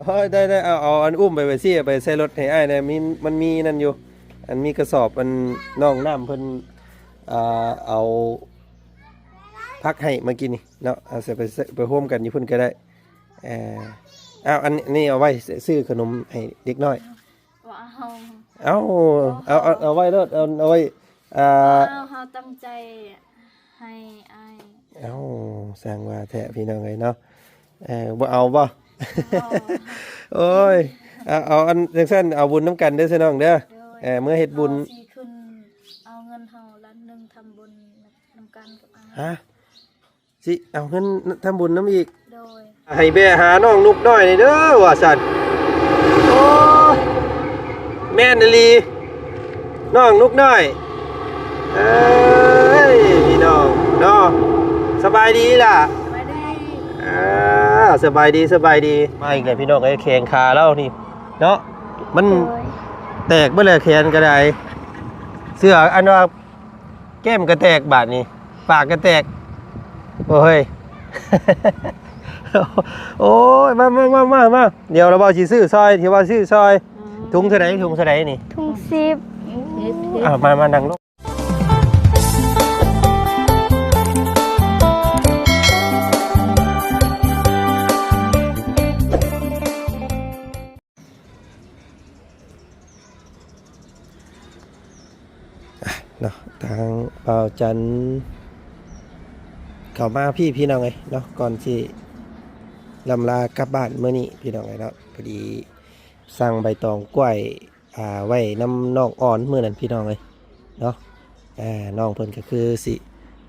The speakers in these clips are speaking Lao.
ໂອ້ຍ ໄດ້ໆ ເອົາ ເອົາອັນອຸ້ມໄປ ໄປຊີ້ ໄປໃສ່ລົດໃຫ້ອ້າຍແດ່ ມີ ມັນມີນັ້ນຢູ່ ອັນມີກະສອບ ອັນນ້ອງນ້ຳເພິ່ນ ອ່າ ເອົາຜັກໃຫ້ເມື່ອກີ້ນີ້ເນາະ ເອົາໃສ່ໄປ ໄປໂຮມກັນຢູ່ພຸ້ນກໍໄດ້. ເອີ ເອົາ ອັນນີ້ເອົາໄວ້ ຊື້ຂະໜົມໃຫ້ເດັກນ້ອຍ. ບໍ່ເອົາ ເອົາ ເອົາ ເອົາ ເອົາໄວ້ໂລດ ເອົາ ເອົາໄວ້ ອ່າ ບໍ່ເອົາ ເຮົາຕັ້ງໃຈໃຫ້ອ້າຍ. ເອົ້າ ຊ່າງວ່າແທ້ພີ່ນ້ອງເອີຍເນາະ. ເອີ ບໍ່ເອົາບໍ່? ບໍ່ ໂອ້ຍ ເອົາ ເອົາອັນຈັ່ງຊັ້ນ ເອົາບຸນນຳກັນເດີຊະນ້ອງເດີ. ໂດຍ ເອີ ເມື່ອເຮັດບຸນ ເຮົາຊິຂຶ້ນເອົາເງິນເຮົາລ້ານໜຶ່ງ ທຳບຸນນຳກັນກັບອ້າຍ. ຮະ? ຊິເອົາເງິນທຳບຸນນຳອີກ. ໂດຍ ໃຫ້ແບຫານ້ອງນຸກນ້ອຍນີ້ເດີ ວ່າຊັ້ນ. ໂອ້ ແມ່ນອີ່ຫຼີ ນ້ອງນຸກນ້ອຍ. ເອີຍ ພີ່ນ້ອງເນາະ ສະບາຍດີລະ? ສະບາຍດີ. ອ່າ ສະບາຍດີ ສະບາຍດີ. ມາອີກແລ້ວພີ່ນ້ອງເອີຍ ແຂງຂາລາວນີ້ເນາະ ມັນ ໂດຍ ແຕກເບິດແລ້ວ ແຂນກໍໄດ້ ເສື້ອ ອັນວ່າ ແກ້ມກະແຕກບາດນີ້ ປາກກະແຕກ. ໂອ້ຍ ໂອ້ຍ ມາ ມາ ດຽວລະເວົ້າຊິຊື້ຊ່ອຍ ຊິເວົ້າຊື້ຊ່ອຍ. ອືມ ຖົງເທົ່າໃດ? ຖົງເທົ່າໃດນີ້? ຖົງສິບ. ເອີ ມາ ມານັ່ງລົງ. ອ່ະເນາະ ທາງບ່າວຈັນເຂົ້າມາພີ້ພີ່ນ້ອງເອີຍເນາະ ກ່ອນຊິລ່ຳລາກັບບ້ານມື້ນີ້ພີ່ນ້ອງເອີຍເນາະ. ພໍດີສັ່ງໃບຕອງກ້ວຍ ອ່າ ໄວ້ນຳນ້ອງອ່ອນມື້ນັ້ນພີ່ນ້ອງເອີຍເນາະ. ອ່າ ນ້ອງເພິ່ນກໍຄືຊິ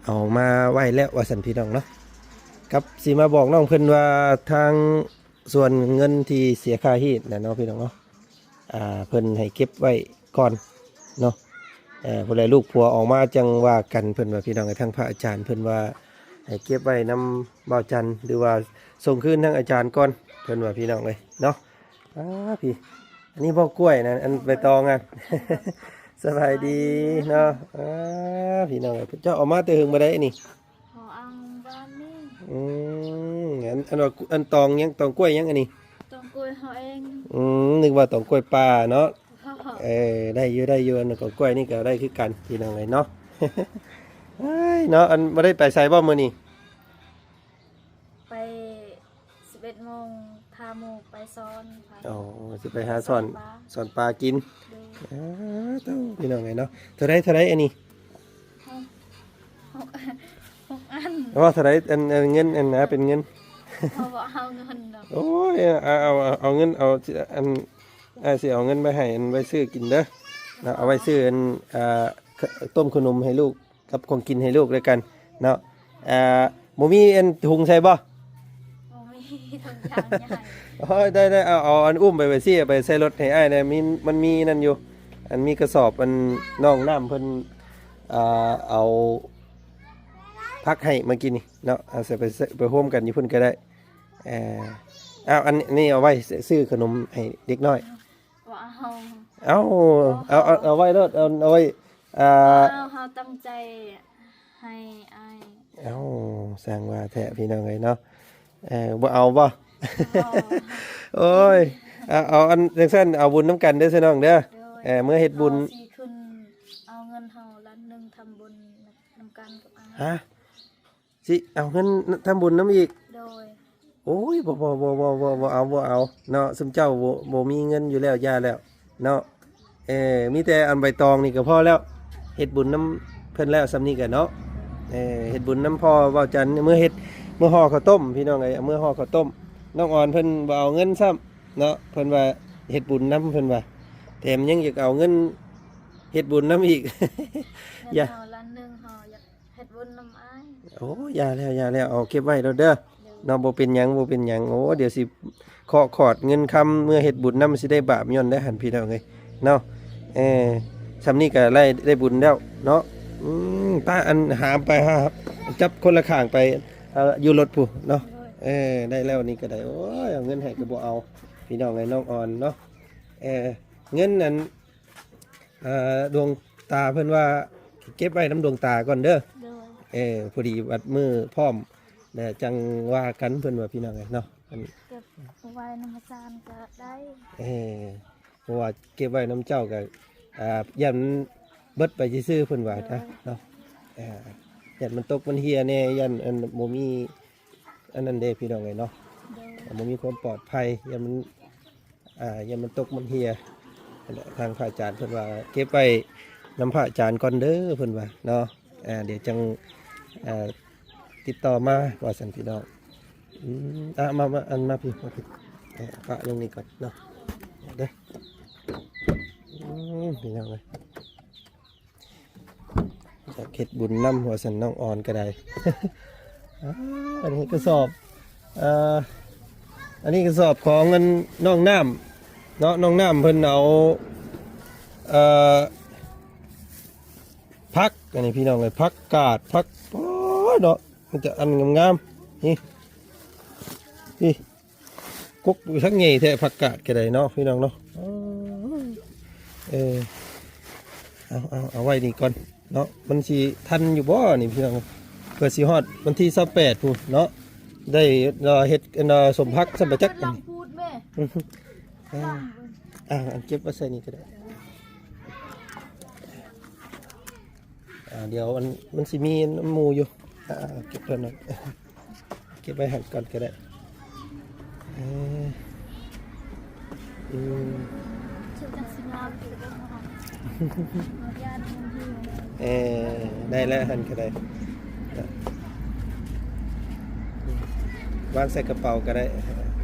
ເອົາມາໄວ້ແລ້ວວ່າຊັ້ນພີ່ນ້ອງເນາະ ກັບຊິມາບອກນ້ອງເພິ່ນວ່າທາງ ສ່ວນເງິນທີ່ເສຍຄ່າຮີດນະເນາະ ພີ່ນ້ອງເນາະ ອ່າ ເພິ່ນໃຫ້ເກັບໄວ້ກ່ອນເນາະ. ເອີ ຜູ້ໃດລູກຜົວອອກມາຈັ່ງວ່າກັນ ເພິ່ນວ່າ ພີ່ນ້ອງເອີຍ ທາງພະອາຈານເພິ່ນວ່າໃຫ້ເກັບໄວ້ນຳບ່າວຈັນ ຫຼືວ່າສົ່ງຄືນທາງອາຈານກ່ອນ ເພິ່ນວ່າ ພີ່ນ້ອງເອີຍເນາະ. ອ່າ ພີ້ ອັນນີ້ບໍ່ກ້ວຍນະ ອັນໃບຕອງນະ. ສະບາຍດີເນາະ. ອ່າ ພີ່ນ້ອງເອີຍ ເຈົ້າເອົາມາແຕ່ເຫິງບໍ່ໄດ້ນີ້? ເຮົາເອົາບ້ານນີ້. ອືມ ອັນ ອັນວ່າ ອັນຕອງຫຍັງ? ຕອງກ້ວຍຫຍັງອັນນີ້? ຕອງກ້ວຍເຮົາເອງ. ອືມ ນຶກວ່າຕອງກ້ວຍປ່າເນາະ. ເອີ ໄດ້ຢູ່ ໄດ້ຢູ່ ອັນຕອງກ້ວຍນີ້ກໍໄດ້ຄືກັນ ພີ່ນ້ອງເອີຍເນາະ. ເອີຍ ເນາະ ອັນ ບໍ່ໄດ້ໄປໃສບໍ່ມື້ນີ້? ໄປສິບເອັດໂມງ ພາໝູ່ໄປສອນ. ອໍ ຊິໄປຫາສອນ ສອນປາ ສອນປາກິນ. ໂດຍ ເອີ ໂທ້ ພີ່ນ້ອງເອີຍເນາະ. ເທົ່າໃດ ເທົ່າໃດອັນນີ້? ຫົກ ຫົກອັນ. ເອົາເທົ່າໃດ ອັນ ອັນເງິນ ອັນນະ ເປັນເງິນ? ເຮົາບໍ່ເອົາເງິນດອກ. ໂອ້ຍ ເອົາ ເອົາ ເອົາເງິນ ເອົາ ອັນ ອ້າຍຊິເອົາເງິນໄປໃຫ້ ອັນ ໄວ້ຊື້ກິນເດີເນາະ. ເອົາໄວ້ຊື້ ອັນ ອ່າ ຕົ້ມຂະໜົມໃຫ້ລູກ ກັບຂອງກິນໃຫ້ລູກແລ້ວກັນເນາະ. ອ່າ ບໍ່ມີອັນຖົງໃສ່ບໍ່? ບໍ່ມີຖົງຢາງໃຫຍ່. ໂອ້ຍ ໄດ້ໆ ເອົາ ເອົາອັນອຸ້ມໄປ ໄປຊີ້ ໄປໃສ່ລົດໃຫ້ອ້າຍແດ່ ມີ ມັນມີນັ້ນຢູ່ ອັນມີກະສອບ ອັນນ້ອງນ້ຳເພິ່ນ ອ່າ ເອົາຜັກໃຫ້ເມື່ອກີ້ນີ້ເນາະ ເອົາໃສ່ໄປ ໄປໂຮມກັນຢູ່ພຸ້ນກໍໄດ້. ເອີ ເອົາ ອັນນີ້ເອົາໄວ້ ຊື້ຂະໜົມໃຫ້ເດັກນ້ອຍ. ບໍ່ເອົາ ເອົາ ເອົາ ເອົາ ເອົາໄວ້ໂລດ ເອົາ ເອົາໄວ້ ອ່າ ບໍ່ເອົາ ເຮົາຕັ້ງໃຈໃຫ້ອ້າຍ. ເອົ້າ ຊ່າງວ່າແທ້ພີ່ນ້ອງເອີຍເນາະ. ເອີ ບໍ່ເອົາບໍ່? ບໍ່ ໂອ້ຍ ເອົາ ເອົາອັນຈັ່ງຊັ້ນ ເອົາບຸນນຳກັນເດີຊະນ້ອງເດີ. ໂດຍ ເອີ ເມື່ອເຮັດບຸນ ເຮົາຊິຂຶ້ນເອົາເງິນເຮົາລ້ານໜຶ່ງ ທຳບຸນນຳກັນກັບອ້າຍ. ຮະ? ຊິເອົາເງິນທຳບຸນນຳອີກ? ໂດຍ ໂອ້ຍ ບໍ່ ບໍ່ ບໍ່ ບໍ່ ບໍ່ ບໍ່ເອົາ ບໍ່ເອົາເນາະ ຊຸມເຈົ້າບໍ່ ບໍ່ມີເງິນຢູ່ແລ້ວ ຢ່າແລ້ວເນາະ. ເອີ ມີແຕ່ອັນໃບຕອງນີ້ກໍພໍແລ້ວ ເຮັດບຸນນຳເພິ່ນແລ້ວ ສ່ຳນີ້ກໍເນາະ. ເອີ ເຮັດບຸນນຳພໍ່ເວົ້າຈັນ ເມືອເຮັດ ເມືອຫໍ່ເຂົ້າຕົ້ມ ພີ່ນ້ອງເອີຍ ເມືອຫໍ່ເຂົ້າຕົ້ມ. ນ້ອງອອນເພິ່ນບໍ່ເອົາເງິນຊ້ຳເນາະ ເພິ່ນວ່າເຮັດບຸນນຳ ເພິ່ນວ່າ ແຖມຍັງຢາກເອົາເງິນເຮັດບຸນນຳອີກ. ຢ່າ ເງິນເຮົາລ້ານໜຶ່ງ ເຮົາຢາກ ເຮັດບຸນນຳອ້າຍ. ໂອ້ ຢ່າແລ້ວ ຢ່າແລ້ວ ເອົາເກັບໄວ້ໂລດເດີ. ໂດຍ ເນາະ ບໍ່ເປັນຫຍັງ ບໍ່ເປັນຫຍັງ. ໂອ້ ດຽວຊິເຄາະຂອດເງິນຄຳເມືອເຮັດບຸນນຳ ຊິໄດ້ບາບຍ້ອນໄດ້ຫັ້ນ ພີ່ນ້ອງເອີຍເນາະ. ເອີ ຊ່ຳນີ້ກໍໄດ້ ໄດ້ບຸນແລ້ວເນາະ. ອືມ ປ້າ ອັນຫາມໄປ ຫາ ຈັບຄົນລະຂ້າງໄປ ເອີ ຢູ່ລົດພຸ້ນເນາະ. ໂດຍ ເອີ ໄດ້ແລ້ວນີ້ກໍໄດ້. ໂອ້ຍ ເອົາເງິນໃຫ້ກໍບໍ່ເອົາ ພີ່ນ້ອງເອີຍ ນ້ອງອອນເນາະ. ເອີ ເງິນນັ້ນ ອ່າ ດວງຕາເພິ່ນວ່າເກັບໄວ້ນຳດວງຕາກ່ອນເດີ. ໂດຍ ເອີ ພໍດີບັດມື້ພ້ອມແລ້ວຈັ່ງວ່າກັນ ເພິ່ນວ່າ ພີ່ນ້ອງເອີຍເນາະ. ອັນ ໂດ ໄວ້ນຳອາຈານກໍໄດ້. ເອີ ເພາະວ່າເກັບໄວ້ນຳເຈົ້າກໍ ອ່າ ຢ້ານມັນເບິດໄປຊື່ໆ ເພິ່ນວ່ານະ ໂດຍ ເນາະ. ອ່າ ຢ້ານມັນຕົກມັນເຮ່ຍແດ່ ຢ້ານອັນ ບໍ່ມີອັນນັ້ນເດ້ ພີ່ນ້ອງເອີຍເນາະ. ໂດຍ ບໍ່ມີຄວາມປອດໄພ ຢ້ານມັນ ອ່າ ຢ້ານມັນຕົກມັນເຮ່ຍ. ທາງພະອາຈານເພິ່ນວ່າ ເກັບໄວ້ນຳພະອາຈານກ່ອນເດີ ເພິ່ນວ່າເນາະ. ອ່າ ດຽວຈັ່ງ ອ່າ ຕິດຕໍ່ມາ ວ່າຊັ້ນ ພີ່ນ້ອງ. ອືມ ອ່ະ ມາ ມາ ອັນ ມາພີ້ ມາພີ້. ເອີ ປະລົງນີ້ກ່ອນເນາະ ເດີ. ອືມ ພີ່ນ້ອງເອີຍ ຢາກເຮັດບຸນນຳ ວ່າຊັ້ນ ນ້ອງອອນກໍໄດ້. ອັນນີ້ກະສອບ ເອີ ອັນນີ້ກະສອບຂອງອັນນ້ອງນ້ຳເນາະ. ນ້ອງນ້ຳເພິ່ນເອົາ ເອີ ຜັກ ອັນນີ້ ພີ່ນ້ອງເອີຍ ຜັກກາດ ຜັກ ໂອ້ຍ ເນາະ ມັນຈະອັນງາມໆ ນີ້ ນີ້ ກົກຢູ່ທັງໃຫຍ່ແທ້ ຜັກກາດກໍໄດ້ເນາະ ພີ່ນ້ອງເນາະ. ເອີ ເອົາ ເອົາ ເອົາໄວ້ນີ້ກ່ອນເນາະ. ມັນຊິທັນຢູ່ບໍ່ນີ້ພີ່ນ້ອງ ເພື່ອຊິຮອດວັນທີຊາວແປດພຸ້ນເນາະ ໄດ້ເຮັດອັນສົມຜັກຊຳປະຈັກ. ກຳລັງຂູດແມ່ ອ່າ ອ່າ ອັນເກັບໄວ້ໃສ່ນີ້ກໍໄດ້. ອ່າ ດຽວມັນ ມັນຊິມີນຳໝູ່ຢູ່. ອ່າ ເກັບເທົ່ານັ້ນ ເກັບໄວ້ຫັ້ນກ່ອນກໍໄດ້. ເອີ ອືມ ເອີ ໄດ້ແລ້ວ ຫັ້ນກໍໄດ້ ວາງໃສ່ກະເປົາກໍໄດ້.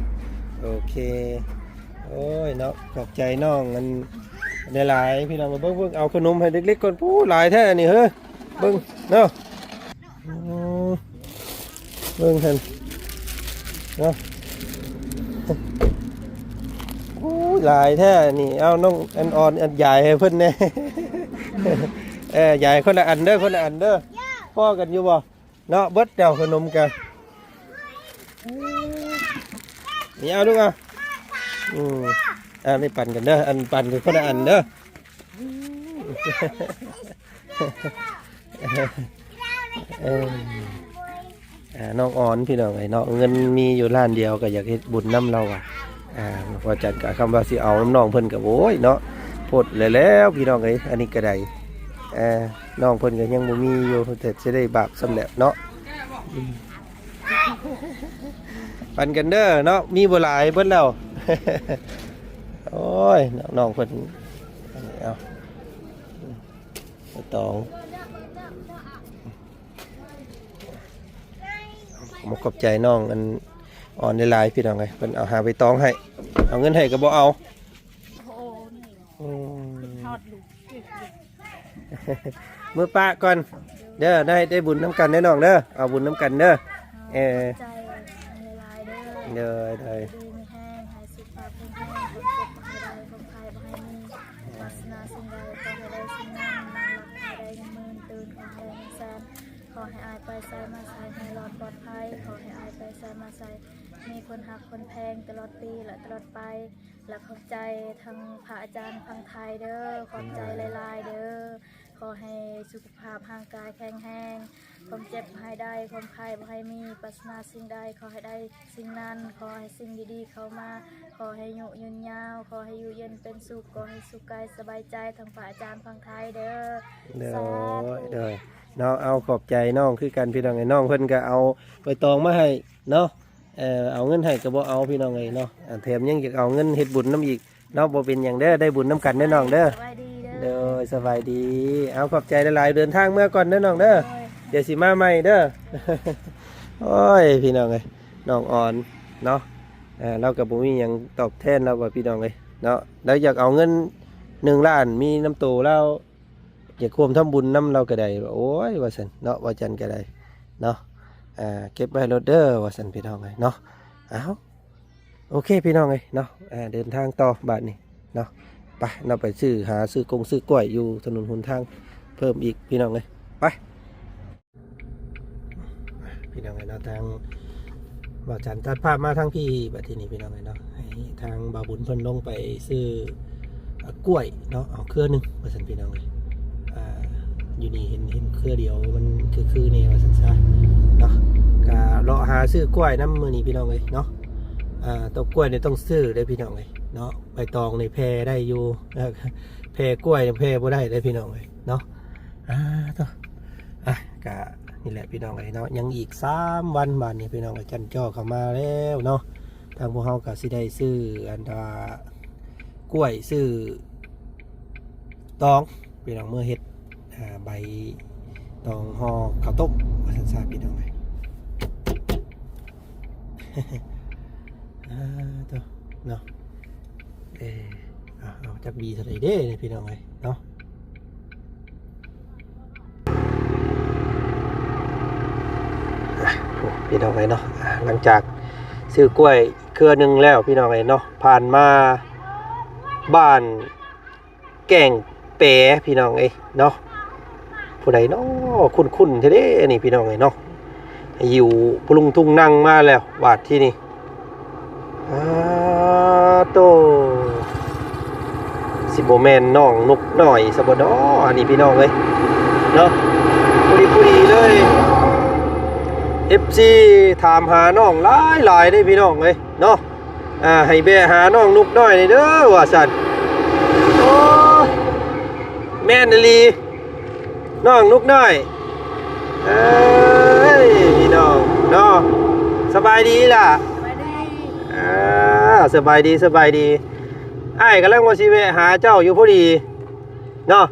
ໂອເຄ ໂອ້ຍເນາະ ຂອບໃຈນ້ອງອັນຫຼາຍໆ ພີ່ນ້ອງ. ເບິ່ງ ເບິ່ງ ເອົາຂະໜົມໃຫ້ເດັກໆກ່ອນ. ປູ້ ຫຼາຍແທ້ນີ້ເຮີ້ ເບິ່ງເນາະ. ອືມ ເບິ່ງຫັ້ນເນາະ ໂອ້ຍ ຫຼາຍແທ້ນີ້. ເອົາ ນ້ອງອັນອ່ອນ ອັນຢາຍໃຫ້ເພິ່ນແດ່. ເອີ ຢາຍຄົນລະອັນເດີ ຄົນລະອັນເດີ. ພໍ້ກັນຢູ່ບໍ່ເນາະ? ເບິດແລ້ວຂະໜົມກະ ນີ້ ເອົາລູກ ເອົາ. ອືມ ອັນນີ້ປັນກັນເດີ ອັນປັນກັນຄົນລະອັນເດີ. ເອີ ອ່າ ນ້ອງອອນ ພີ່ນ້ອງເອີຍເນາະ ເງິນມີຢູ່ລ້ານດຽວກໍຢາກເຮັດບຸນນຳລາວວ່າ. ອ່າ ພະອາຈານກໍຄຳວ່າຊິເອົານຳນ້ອງເພິ່ນກໍ ໂອ້ຍເນາະ ໂພດແລ້ວໆ ພີ່ນ້ອງເອີຍ. ອັນນີ້ກໍໄດ້ ເອີ ນ້ອງເພິ່ນກໍຍັງບໍ່ມີຢູ່ ແຕ່ຊິໄດ້ບາບສ່ຳແຫຼະເນາະ. ອືມ ປັນກັນເດີເນາະ ມີບໍ່ຫຼາຍ ເບິດແລ້ວ. ໂອ້ຍ ນ້ອງເພິ່ນ ເອົາ ໃບຕອງ. ຂອບໃຈນ້ອງອັນອ່ອນຫຼາຍໆ ພີ່ນ້ອງເອີຍ ເພິ່ນເອົາຫາໃບຕອງໃຫ້ ເອົາເງິນໃຫ້ກໍບໍ່ເອົາ. ໂອ້ ອືມ ຮອດລູກ ເມືອປະກ່ອນເດີ ໄດ້ ໄດ້ບຸນນຳກັນເດີນ້ອງເດີ ເອົາບຸນນຳກັນເດີ. ເອີ ຂອບໃຈຫຼາຍໆເດີ ໂດຍໆ ຢູ່ດີມີແຮງ ໃຫ້ສຸຂະພາບແຂງແຮງ ຄວາມເຈັບບໍ່ໃຫ້ໄດ້ ຄວາມໄຂ້ບໍ່ໃຫ້ມີ ປາດຖະໜາສິ່ງໃດ ຂໍໃຫ້ໄດ້ສິ່ງນັ້ນ ນອນຫຼັບໃຫ້ໄດ້ເງິນໝື່ນ ຕື່ນຂໍໃຫ້ໄດ້ເງິນແສນ ຂໍໃຫ້ອ້າຍໄປໃສມາໃສໃຫ້ລອດປອດໄພ ຂໍໃຫ້ອ້າຍໄປໃສມາໃສມີຄົນຮັກຄົນແພງຕະຫຼອດປີ ແລະ ຕະຫຼອດໄປ ແລະ ຂອບໃຈທັງພະອາຈານຝັ່ງໄທເດີ ຂອບໃຈຫຼາຍໆເດີ ຂໍໃຫ້ສຸຂະພາບຮ່າງກາຍແຂງແຮງ ຄວາມເຈັບບໍ່ໃຫ້ໄດ້ ຄວາມໄຂ້ບໍ່ໃຫ້ມີ ປາດຖະໜາສິ່ງໃດ ຂໍໃຫ້ໄດ້ສິ່ງນັ້ນ ຂໍໃຫ້ສິ່ງດີໆເຂົ້າມາ ຂໍໃຫ້ອາຍຸຍືນຍາວ ຂໍໃຫ້ຢູ່ເຢັນເປັນສຸກ ຂໍໃຫ້ສຸກກາຍສະບາຍໃຈ ທັງພະອາຈານຝັ່ງໄທເດີ. ໂດຍ ສາທຸ ໂດຍ ເນາະ ເອົາ ຂອບໃຈນ້ອງຄືກັນ ພີ່ນ້ອງເອີຍ ນ້ອງເພິ່ນກໍເອົາໃບຕອງມາໃຫ້ເນາະ. ເອີ ເອົາເງິນໃຫ້ກໍບໍ່ເອົາ ພີ່ນ້ອງເອີຍເນາະ ແຖມຍັງຢາກເອົາເງິນເຮັດບຸນນຳອີກເນາະ. ບໍ່ເປັນຫຍັງເດີ ໄດ້ບຸນນຳກັນເດີນ້ອງເດີ ສະບາຍດີເດີ ໂດຍ ສະບາຍດີ ເອົາ ຂອບໃຈຫຼາຍໆ ເດີນທາງເມືອກ່ອນເດີນ້ອງເດີ ໂດຍ ດຽວຊິມາໃໝ່ເດີ. ໂອ້ຍ ພີ່ນ້ອງເອີຍ ນ້ອງອອນເນາະ ເອີ ລາວກໍບໍ່ມີຫຍັງຕອບແທນລາວວ່າ ພີ່ນ້ອງເອີຍເນາະ ລາວຢາກເອົາເງິນໜຶ່ງລ້ານ ມີນຳໂຕລາວ ຢາກຮ່ວມທຳບຸນນຳລາວກໍໄດ້ ໂອ້ຍ ວ່າຊັ້ນເນາະ ວ່າຈັ່ງກໍໄດ້ເນາະ ອ່າ ເກັບໄວ້ໂລດເດີ ວ່າຊັ້ນ ພີ່ນ້ອງເອີຍເນາະ. ເອົາ ໂອເຄ ພີ່ນ້ອງເອີຍເນາະ ອ່າ ເດີນທາງຕໍ່ບາດນີ້ເນາະ ໄປເນາະ ໄປຊື້ ຫາຊື້ກົງຊື້ກ້ວຍຢູ່ຖະໜົນຫົນທາງເພີ່ມອີກ ພີ່ນ້ອງເອີຍ ໄປ. ພີ່ນ້ອງເອີຍເນາະ ທາງບ່າວຈັນຕັດພາບມາທາງພີ້ ບັດທີນີ້ພີ່ນ້ອງເອີຍເນາະ ໃຫ້ທາງບ່າວບຸນເພິ່ນລົງໄປຊື້ ອາ ກ້ວຍເນາະ ເອົາເຄືອໜຶ່ງວ່າຊັ້ນ ພີ່ນ້ອງເອີຍ ອ່າ ຢູ່ນີ້ເຫັນ ເຫັນເຄືອດຽວ ມັນຄືໆແນ່ວ່າຊັ້ນຊະເນາະ ກະເລາະຫາຊື້ກ້ວຍນຳມື້ນີ້ ພີ່ນ້ອງເອີຍເນາະ. ອ່າ ຕົ້ນກ້ວຍນີ້ຕ້ອງຊື້ເດ້ພີ່ນ້ອງເອີຍເນາະ, ໃບຕອງນີ້ແຜ່ໄດ້ຢູ່ ແຜ່ກ້ວຍນີ້ແຜ່ບໍ່ໄດ້ເດ້ພີ່ນ້ອງເອີຍເນາະ. ອ່າ ໂທ້ ອ່ະ ກະນີ້ແຫຼະພີ່ນ້ອງເອີຍເນາະ, ຍັງອີກສາມວັນບາດນີ້ພີ່ນ້ອງເອີຍ, ຈັນຈໍ້ເຂົ້າມາແລ້ວເນາະ. ທາງພວກເຮົາກໍຊິໄດ້ຊື້ອັນວ່າ ກ້ວຍ ຊື້ຕອງພີ່ນ້ອງ ເມືອເຮັດ ອ່າ ໃບຕອງຫໍ່ເຂົ້າຕົ້ມວ່າຊັ້ນຊະພີ່ນ້ອງເອີຍ. ອ່າ ໂທ້ ເນາະ ເອີ ເອົາ ເອົາຈັກບີເທົ່າໃດເດ້ພີ່ນ້ອງເອີຍເນາະ. ອ່ະ ໂອ້ ພີ່ນ້ອງເອີຍເນາະ, ອ່າ ຫຼັງຈາກຊື້ກ້ວຍເຄືອໜຶ່ງແລ້ວພີ່ນ້ອງເອີຍເນາະ, ຜ່ານມາບ້ານແກ້ງແປພີ່ນ້ອງເອີຍເນາະ. ຜູ້ໃດເນາະ ຄຸ້ນໆແທ້ເດ້ອັນນີ້ພີ່ນ້ອງເອີຍເນາະ. ຫິວປຸລຸງຕຸງນັງມາແລ້ວບາດທີນີ້. ອາໂຕ ຊິບໍ່ແມ່ນນ້ອງນົກນ້ອຍຊະບໍ່ເນາະ ອັນນີ້ພີ່ນ້ອງເອີຍເນາະ. ພໍດີ ພໍດີເລີຍ ເອັຟຊີຖາມຫານ້ອງຫຼາຍໆເດ້ພີ່ນ້ອງເອີຍເນາະ. ອ່າ ໃຫ້ແວະຫານ້ອງນົກນ້ອຍນີ້ເດີວ່າຊັ້ນ. ໂອ້ ແມ່ນອີ່ຫຼີ ນ້ອງນົກນ້ອຍ. ເອີຍ ພີ່ນ້ອງເນາະ ສະບາຍດີລະ? ສະບາຍດີ. ອ່າ ສະບາຍດີ ສະບາຍດີ. ອ້າຍກຳລັງວ່າຊິແວະຫາເຈົ້າຢູ່ພໍດີເນາະ.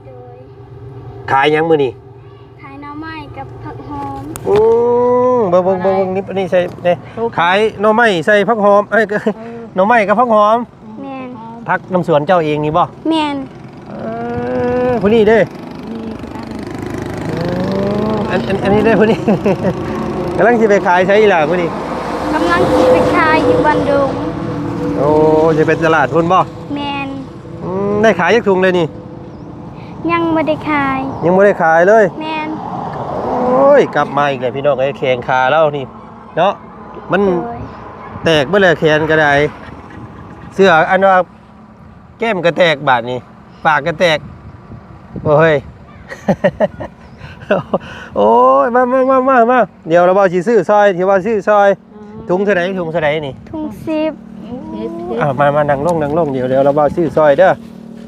ໂດຍ. ຂາຍຫຍັງມື້ນີ້? ຂາຍໜໍ່ໄມ້ກັບຜັກຫອມ. ອືມ ເບິ່ງ ເບິ່ງ ເບິ່ງ ນີ້ ນີ້ໃສ່ ນີ້ ຂາຍໜໍ່ໄມ້ໃສ່ຜັກຫອມ ເອີຍ ເອີ ໜໍ່ໄມ້ກັບຜັກຫອມ. ແມ່ນ. ຜັກນຳສວນເຈົ້າເອງນີ້ບໍ່? ແມ່ນ. ເອີ ຜູ້ນີ້ເດ້? ນີ້ຄືກັນ. ອືມ ອັນ ອັນ ອັນນີ້ເດ້ຜູ້ນີ້? ກຳລັງຊິໄປຂາຍໃສອີ່ຫຼ້າມື້ນີ້? ກຳລັງຊິໄປຂາຍຢູ່ບ້ານດົງ. ໂອ້ ຊິໄປຕະຫຼາດພຸ້ນບໍ່? ແມ່ນ. ອືມ ໄດ້ຂາຍຈັກຖົງແລ້ວນີ້? ຍັງບໍ່ໄດ້ຂາຍ. ຍັງບໍ່ໄດ້ຂາຍເລີຍ? ແມ່ນ. ໂອ້ຍ ກັບມາອີກແລ້ວພີ່ນ້ອງເອີຍ ແຂງຂາລາວນີ້ເນາະ ມັນ ໂດຍ ແຕກເບິດແລ້ວ ແຂນກໍໄດ້ ເສື້ອອັນວ່າແກ້ມກໍແຕກບາດນີ້ ປາກກໍແຕກ. ໂອ້ຍ ໂອ້ຍ ມາ ມາ ດຽວລາວເວົ້າຊິຊື້ຊ່ອຍ ຊິເວົ້າຊື້ຊ່ອຍ. ອືມ ຖົງເທົ່າໃດ? ຖົງເທົ່າໃດນີ້? ຖົງສິບ. ເອີ ເອີ ອ່າ ມາ ມາ ນັ່ງລົງ ນັ່ງລົງ ດຽວ ດຽວລາວເວົ້າຊື້ຊ່ອຍເດີ.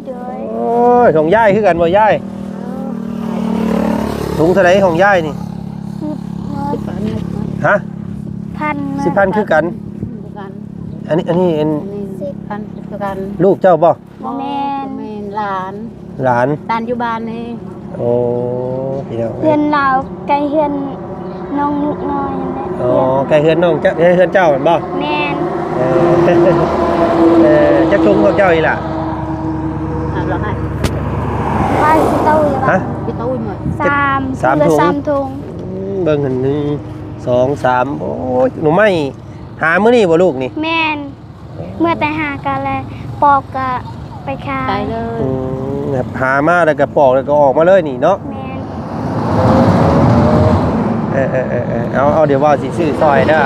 ໂດຍ. ໂອ້ຍ ຂອງຍາຍຄືກັນບໍ່ຍາຍ? ຖົງເທົ່າໃດຂອງຍາຍນີ້? ສິບໝົດ. ຮະ? ສິບພັນໝົດ. ສິບພັນຄືກັນ. ຄືກັນ. ອັນນີ້ ອັນນີ້ ອັນ ອັນນີ້ສິບພັນຄືກັນ. ລູກເຈົ້າບໍ່? ບໍ່ແມ່ນ ບໍ່ແມ່ນ ຫຼານ ຫຼານ ຫຼານຢູ່ບ້ານນີ້. ໂອ້ ພີ່ນ້ອງເອີຍ ເຮືອນລາວໃກ້ເຮືອນນ້ອງນຸກນ້ອຍຫັ້ນແຫຼະ. ອໍ ໃກ້ເຮືອນນ້ອງເຈົ້າ ໃກ້ເຮືອນເຈົ້າແມ່ນບໍ່? ແມ່ນ. ເອີ ເອີ ຈັກຖົງຂອງເຈົ້າອີ່ຫຼ້າ? ສາມຮ້ອຍ. ໄປຊິໂຕຢູ່ ຮະ? ຊິໂຕຢູ່ ສາມ ສາມຖົງ ສາມຖົງ. ອືມ ເບິ່ງຫັ້ນ ໜຶ່ງ ສອງ ສາມ. ໂອ້ຍ ໜໍ່ໄມ້ຫາມື້ນີ້ບໍ່ລູກນີ້? ແມ່ນ. ເມື່ອແຕ່ຫາກະແລະ ປອກກະໄປຂາຍ ຂາຍເລີຍ. ອືມ ແບບຫາມາແລ້ວກະປອກແລ້ວກະອອກມາເລີຍນີ້ເນາະ? ແມ່ນ. ເອີ ເອີ ເອີ ເອີ ເອົາ ເອົາ ດຽວວ່າຊິຊື້ຊ່ອຍເດີ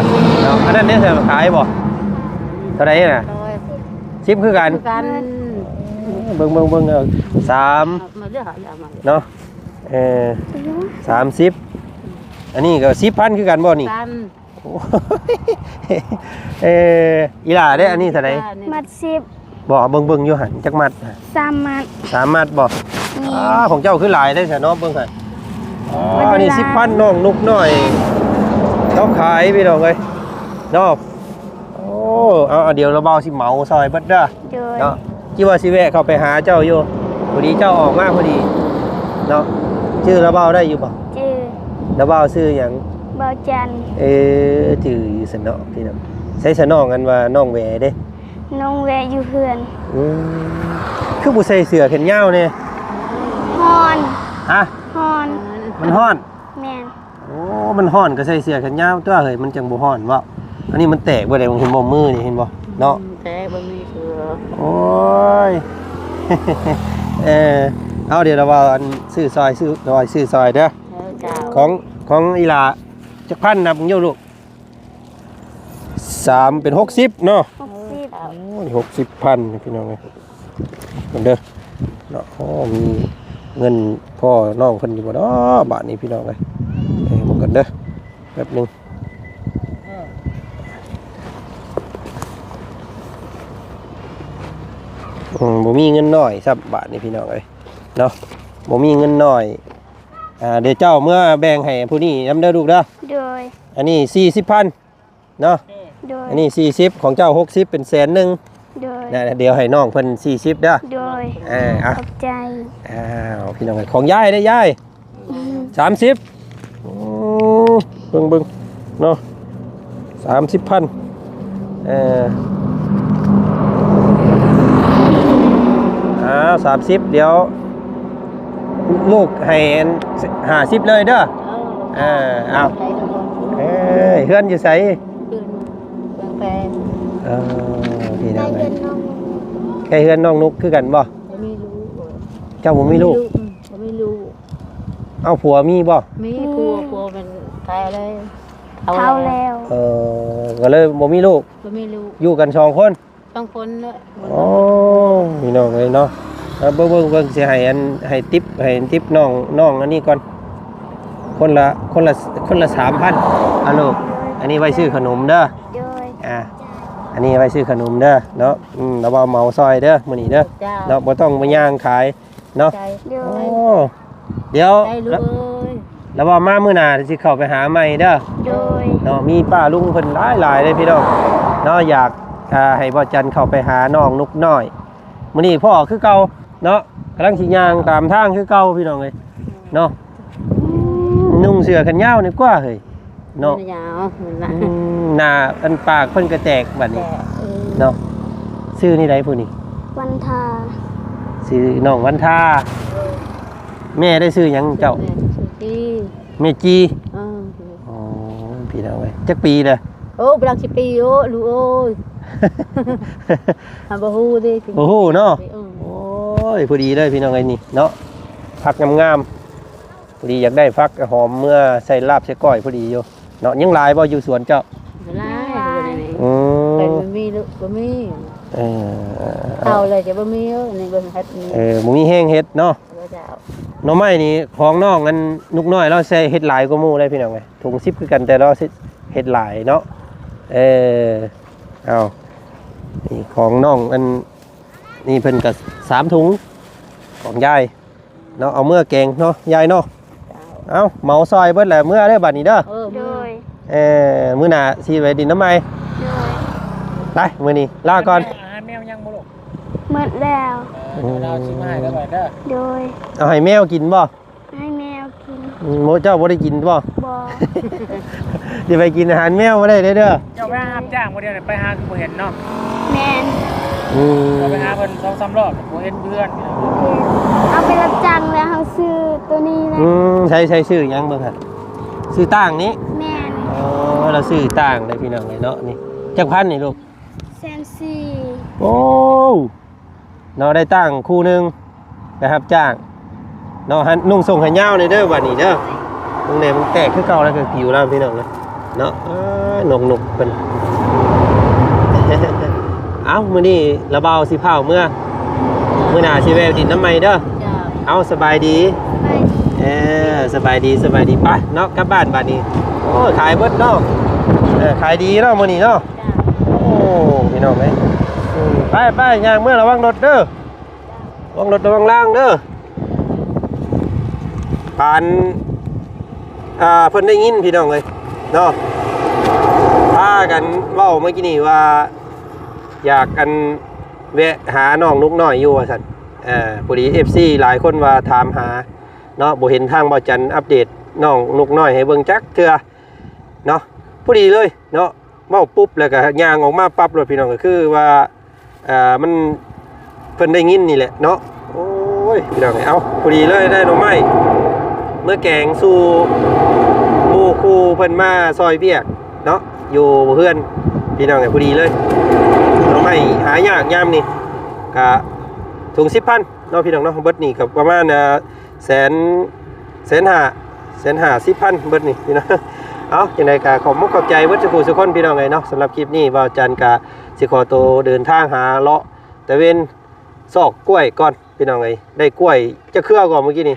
ເນາະ. ອັນນັ້ນເດ້ ຂາຍບໍ່? ເທົ່າໃດນະ? ສິບຄືກັນ? ຄືກັນ. ເບິ່ງ ເບິ່ງ ເບິ່ງ ເອົາ ສາມ ເອົາມາເດີ ເອົາມາເນາະ. ເອີ ສາມສິບ. ອັນນີ້ກໍສິບພັນຄືກັນບໍ່ນີ້? ກັນ. ໂອ້ຍ ເອີ ອີ່ຫຼ້າເດ້ ອັນນີ້ເທົ່າໃດ? ມັດສິບ. ບໍ່ ເບິ່ງ ເບິ່ງຢູ່ຫັ້ນ ຈັກມັດ? ສາມມັດ. ສາມມັດບໍ່? ນີ້ ອ່າ ຂອງເຈົ້າຄືຫຼາຍແທ້ຊະເນາະ ເບິ່ງຫັ້ນ. ອໍ ອັນນີ້ສິບພັນ ນ້ອງນົກນ້ອຍເຂົາຂາຍ ພີ່ນ້ອງເອີຍເນາະ. ໂອ້ ເອົາ ດຽວລາວເບົາຊິເໝົາຊ່ອຍເບິດເດີ. ໂດຍ. ເນາະ ຄິດວ່າຊິແວະເຂົ້າໄປຫາເຈົ້າຢູ່ ພໍດີເຈົ້າອອກມາພໍດີເນາະ. ຈື່ລາວເບົາໄດ້ຢູ່ບໍ່? ຈື່. ລາວເບົາຊື່ຫຍັງ? ເບົາຈັນ. ເອີ ຈື່ຢູ່ຊັ້ນເນາະ ພີ່ນ້ອງ. ໃສຊະນ້ອງ ອັນວ່ານ້ອງແຫວເດ້? ນ້ອງແຫວຢູ່ເຮືອນ. ອືມ ຄືບໍ່ໃສ່ເສື້ອແຂນຍາວແດ່? ຮ້ອນ. ຮະ? ຮ້ອນ. ມັນຮ້ອນ? ແມ່ນ. ໂອ້ ມັນຮ້ອນກໍໃສ່ເສື້ອແຂນຍາວຕົວະເຮີ້ຍ ມັນຈັ່ງບໍ່ຮ້ອນເວົ້າ. ອັນນີ້ມັນແຕກເບິດແລ້ວ ເຫັນບໍ່ ມືນີ້ເຫັນບໍ່ເນາະ? ອືມ ແຕກບໍ່ມີເສື້ອ. ໂອ້ຍ ເອີ ເອົາ ດຽວລາວວ່າອັນ ຊື້ຊ່ອຍ ຊື້ ລາວວ່າຊື້ຊ່ອຍເດີ. ເອີ ເຈົ້າ. ຂອງ ຂອງອີ່ຫຼ້າຈັກພັນ ນັບເບິ່ງຢູ່ລູກ? ສາມເປັນຫົກສິບເນາະ? ຫົກສິບ. ໂອ້ຍ ຫົກສິບພັນ ພີ່ນ້ອງເອີຍ. ເບິ່ງເດີເນາະ. ໂອ້ ມີເງິນພໍ້ນ້ອງເພິ່ນຢູ່ບໍ່ເນາະ ບາດນີ້ ພີ່ນ້ອງເອີຍ. ເອີ ເບິ່ງກັນເດີ ແປັບໜຶ່ງ. ເອີ ເອີ ອືມ ບໍ່ມີເງິນນ້ອຍຊ້ຳບາດນີ້ພີ່ນ້ອງເອີຍເນາະ ບໍ່ມີເງິນນ້ອຍ. ອ່າ ດຽວເຈົ້າເມືອແບ່ງໃຫ້ຜູ້ນີ້ນຳເດີລູກເດີ. ໂດຍ. ອັນນີ້ສີ່ສິບພັນເນາະ. ໂດຍ. ອັນນີ້ສີ່ສິບ ຂອງເຈົ້າຫົກສິບ ເປັນແສນໜຶ່ງ. ໂດຍ. ນະ ດຽວໃຫ້ນ້ອງເພິ່ນສີ່ສິບເດີ. ໂດຍ. ເອີ ເອົາ ຂອບໃຈ. ອ້າວ ພີ່ນ້ອງເອີຍ ຂອງຍາຍເດີຍາຍ. ສາມສິບ ໂອ້ ເບິ່ງໆ ເນາະ ສາມສິບພັນ ເອີ ອ້າວ ສາມສິບ ດຽວລູກໃຫ້ອັນຫ້າສິບເລີຍເດີ. ເອີ ເອີ ເອົາ ເອີ ເຮືອນຢູ່ໃສ? ເມືອງແພງ. ເອີ ພີ່ນ້ອງເອີຍ ໃກ້ເຮືອນນ້ອງນຸກຄືກັນບໍ່? ບໍ່ມີລູກ. ເຈົ້າບໍ່ມີລູກ? ອືມ ບໍ່ມີລູກ. ເອົາ ຜົວມີບໍ່? ມີ ມີ ຜົວ ຜົວເປັນຕາຍແລ້ວ ເຖົ້າແລ້ວ. ເອີ ກໍເລີຍບໍ່ມີລູກ. ບໍ່ມີລູກ. ຢູ່ກັນສອງຄົນ? ສອງຄົນເນາະ. ໂອ້ ພີ່ນ້ອງເອີຍເນາະ ເບິ່ງໆ ເບິ່ງ ຊິໃຫ້ອັນ ໃຫ້ຕິບ ໃຫ້ຕິບນ້ອງ ນ້ອງອັນນີ້ກ່ອນ ຄົນລະ ຄົນລະ ຄົນລະສາມພັນ. ອາ ລູກ ອັນນີ້ໄວ້ຊື້ຂະໜົມເດີ. ໂດຍ. ອ່າ ອັນນີ້ໄວ້ຊື້ຂະໜົມເດີເນາະ. ອືມ ລະເວົ້າເໝົາຊ່ອຍເດີມື້ນີ້ເດີ. ເຈົ້າ. ເນາະ ບໍ່ຕ້ອງໄປຍ່າງຂາຍເນາະ. ໂອ້ ດຽວ ລະເວົ້າມາມື້ໜ້າຊິເຂົ້າໄປຫາໃໝ່ເດີ. ໂດຍ. ເນາະ ມີປ້າລຸງເພິ່ນຫຼາຍໆເດ້ພີ່ນ້ອງເນາະ ຢາກ ອ່າ ໃຫ້ບ່າວຈັນເຂົ້າໄປຫານ້ອງນົກນ້ອຍ. ມື້ນີ້ພໍ້ຄືເກົ່າເນາະ ກຳລັງຊິຍ່າງຕາມທາງຄືເກົ່າພີ່ນ້ອງເອີຍເນາະ. ອືມ ນຸ່ງເສື້ອແຂນຍາວນີ້ກວ່າເຮີ້ຍ ເນາະ ຍາວ ອືມ ໜ້າອັນປາກເພິ່ນກະແຕກບາດນີ້ ແຕກ ເອີ ເນາະ. ຊື່ນີ້ໃດຜູ້ນີ້? ວັນທາ. ຊື່ນ້ອງວັນທາ. ເອີ ແມ່ໄດ້ຊື່ຫຍັງເຈົ້າ? ແມ່ຊື່ຈີ່. ແມ່ຈີ່. ເອີ ໂອ້ ພີ່ນ້ອງເອີຍ ຈັກປີແລ້ວ? ໂອ້ ກຳລັງສິບປີ. ໂອ້ ລູກເອີຍ ຫາບໍ່ຮູ້ເດ້. ບໍ່ຮູ້ເນາະ. ເອີ ໂອ້ຍ ພໍດີເລີຍພີ່ນ້ອງເອີຍ ນີ້ເນາະ ຜັກງາມໆ. ພໍດີຢາກໄດ້ຜັກຫອມເມືອໃສ່ລາບໃສ່ກ້ອຍພໍດີຢູ່ເນາະ. ຍັງຫຼາຍບໍ່ຢູ່ສວນເຈົ້າ? ຫຼາຍ. ອືມ ເພິ່ນບໍ່ມີລູກ ບໍ່ມີ. ເອີ ເຖົ້າແລ້ວຈະບໍ່ມີ. ເອີ ນີ້ເບິ່ງເຮັດນີ້ ເອີ ບໍ່ມີແຮງເຮັດເນາະ. ເຈົ້າ. ໜໍ່ໄມ້ນີ້ຂອງນ້ອງອັນນຸກນ້ອຍ ລາວໃສ່ເຮັດຫຼາຍກວ່າໝູ່ເດ້ພີ່ນ້ອງເອີຍ. ຖົງສິບຄືກັນ ແຕ່ລາວເຮັດຫຼາຍເນາະ. ເອີ ເອົາ ນີ້ຂອງນ້ອງອັນນີ້ເພິ່ນກະສາມຖົງຂອງຍາຍ ເນາະ ເອົາເມືອແກງເນາະຍາຍເນາະ. ເຈົ້າ. ເອົາ ເໝົາຊ່ອຍເບິດແຫຼະ ເມືອເດີບາດນີ້ເດີ. ເອີ ໂດຍ. ເອີ ມື້ໜ້າຊິໄປດິນນຳໃໝ່. ໂດຍ. ໄປ ມື້ນີ້ລາກ່ອນ. ອາຫານແມວຍັງບໍ່ລູກ? ໝົດແລ້ວ. ເອີ ອືມ ດຽວເຮົາຊິມາໃຫ້ເດີບາດເດີ. ໂດຍ. ເອົາໃຫ້ແມວກິນບໍ່? ໃຫ້ແມວກິນ. ອືມ ໂມ ເຈົ້າບໍ່ໄດ້ກິນບໍ່? ບໍ່. ຊິໄປກິນອາຫານແມວບໍ່ໄດ້ເດີ. ເຈົ້າໄປຫາຮັບຈ້າງບໍ່ ດຽວນີ້ໄປຫາຄືບໍ່ເຫັນເນາະ? ແມ່ນ. ອືມ ເຈົ້າໄປຫາເພິ່ນສອງສາມຮອບ ບໍ່ເຫັນເຮືອນ. ເຮົາໄປຮັບຈ້າງແລ້ວເຮົາຊື້ໂຕນີ້ແຫຼະ. ອືມ ໃຊ້ ໃຊ້ຊື້ຫຍັງເບິ່ງຫັ້ນ? ຊື້ຕ່າງນີ້? ແມ່ນ. ເອີ ລາວຊື້ຕ່າງເດ້ພີ່ນ້ອງເອີຍເນາະ. ນີ້ຈັກພັນນີ້ລູກ? ແສນສີ່. ໂອ້ ເນາະ ໄດ້ຕ່າງຄູ່ໜຶ່ງ ໄປຮັບຈ້າງເນາະ. ຫັ້ນ ນຸ່ງສົ້ງແຂນຍາວແດ່ເດີບາດນີ້ເດີ. ເບິ່ງແດ່ ມັນແຕກຄືເກົ່າແລ້ວ ຄືຜິວແລ້ວພີ່ນ້ອງເອີຍເນາະ. ເອີ ນົກນຸກເພິ່ນ. ເອົ້າ ມື້ນີ້ລະບ່າວຊິພາເມືອ ມື້ໜ້າຊິແວ່ດິນນຳໃໝ່ເດີ. ເຈົ້າ. ເອົ້າ ສະບາຍດີ. ສະບາຍດີ. ເອີ ສະບາຍດີ ສະບາຍດີ. ໄປເນາະ ກັບບ້ານບາດນີ້. ໂອ້ຍ ຂາຍເບິດເນາະ. ເອີ ຂາຍດີເນາະມື້ນີ້ເນາະ. ເຈົ້າ. ໂອ້ ພີ່ນ້ອງເອີຍ ອືມ ໄປໆ ຍ່າງເມືອ ລະວັງລົດເດີ. ລະວັງລົດລະວັງລາງເດີ. ປານ ອ່າ ເພິ່ນໄດ້ຍິນພີ່ນ້ອງເອີຍເນາະ ພາກັນເວົ້າເມື່ອກີ້ນີ້ວ່າ ຢາກອັນ ແວະຫານ້ອງນົກນ້ອຍຢູ່ວ່າຊັ້ນ. ເອີ ພໍດີເອັຟຊີຫຼາຍຄົນວ່າຖາມຫາເນາະ ບໍ່ເຫັນທາງບ່າວຈັນອັບເດດນ້ອງນົກນ້ອຍໃຫ້ເບິ່ງຈັກເທື່ອເນາະ. ພໍດີເລີຍເນາະ ເວົ້າປຸບແລ້ວກະຍ່າງອອກມາປັບໂລດພີ່ນ້ອງ. ກໍຄືວ່າ ອ່າ ມັນ ເພິ່ນໄດ້ຍິນນີ້ແຫຼະເນາະ. ໂອ້ຍ ພີ່ນ້ອງເອີຍ ເອົ້າ ພໍດີເລີຍໄດ້ໜໍ່ໄມ້ເມືອແກງສູ່ໝູ່ຄູ່ເພິ່ນມາຊ່ອຍວຽກເນາະ ຢູ່ເຮືອນ ພີ່ນ້ອງເອີຍ. ພໍດີເລີຍ ໜໍ່ໄມ້ຫາຍາກຍາມນີ້ ກະຖົງສິບພັນເນາະ ພີ່ນ້ອງເນາະ. ເບິດນີ້ກໍປະມານ ອ່າ ແສນ ແສນຫ້າ ແສນຫ້າສິບພັນເບິດນີ້ພີ່ນ້ອງ. ເອົ້າ ຈັ່ງໃດກໍຂອບມຸກຂອບໃຈເບິດສູ່ຜູ້ສູ່ຄົນ ພີ່ນ້ອງເອີຍເນາະ. ສຳລັບຄລິບນີ້ ບ່າວຈັນກໍຊິຂໍໂຕເດີນທາງຫາເລາະຕະເວນຊອກກ້ວຍກ່ອນ ພີ່ນ້ອງເອີຍ. ໄດ້ກ້ວຍຈັກເຄືອກ່ອນມື້ກີ້ນີ້?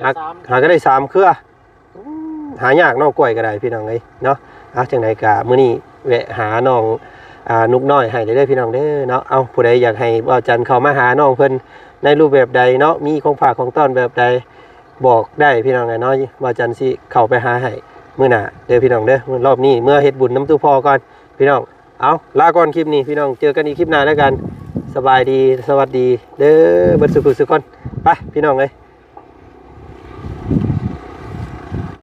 ຫາ ສາມ ຫາກໍໄດ້ສາມເຄືອ. ອືມ ຫາຍາກເນາະ ກ້ວຍກໍໄດ້ ພີ່ນ້ອງເອີຍເນາະ. ເອົາ ຈັ່ງໃດກໍມື້ນີ້ແວະຫານ້ອງ ອ່າ ນຸກນ້ອຍໃຫ້ເດີພີ່ນ້ອງເດີເນາະ. ເອົ້າ ຜູ້ໃດຢາກໃຫ້ບ່າວຈັນເຂົ້າມາຫານ້ອງເພິ່ນໃນຮູບແບບໃດເນາະ ມີຂອງຝາກຂອງຕ້ອນແບບໃດ ບອກໄດ້ພີ່ນ້ອງເອີຍເນາະ. ບ່າວຈັນຊິເຂົ້າໄປຫາໃຫ້ມື້ໜ້າເດີພີ່ນ້ອງເດີ. ຮອບນີ້ເມືອເຮັດບຸນນຳຕູ້ພໍ່ກ່ອນພີ່ນ້ອງ. ເອົາ ລາກ່ອນຄລິບນີ້ພີ່ນ້ອງ ເຈີກັນອີກຄລິບໜ້າແລ້ວກັນ. ສະບາຍດີ ສະຫວັດດີເດີ ເບິດສູ່ຜູ້ສູ່ຄົນ. ໄປພີ່ນ້ອງເອີຍ.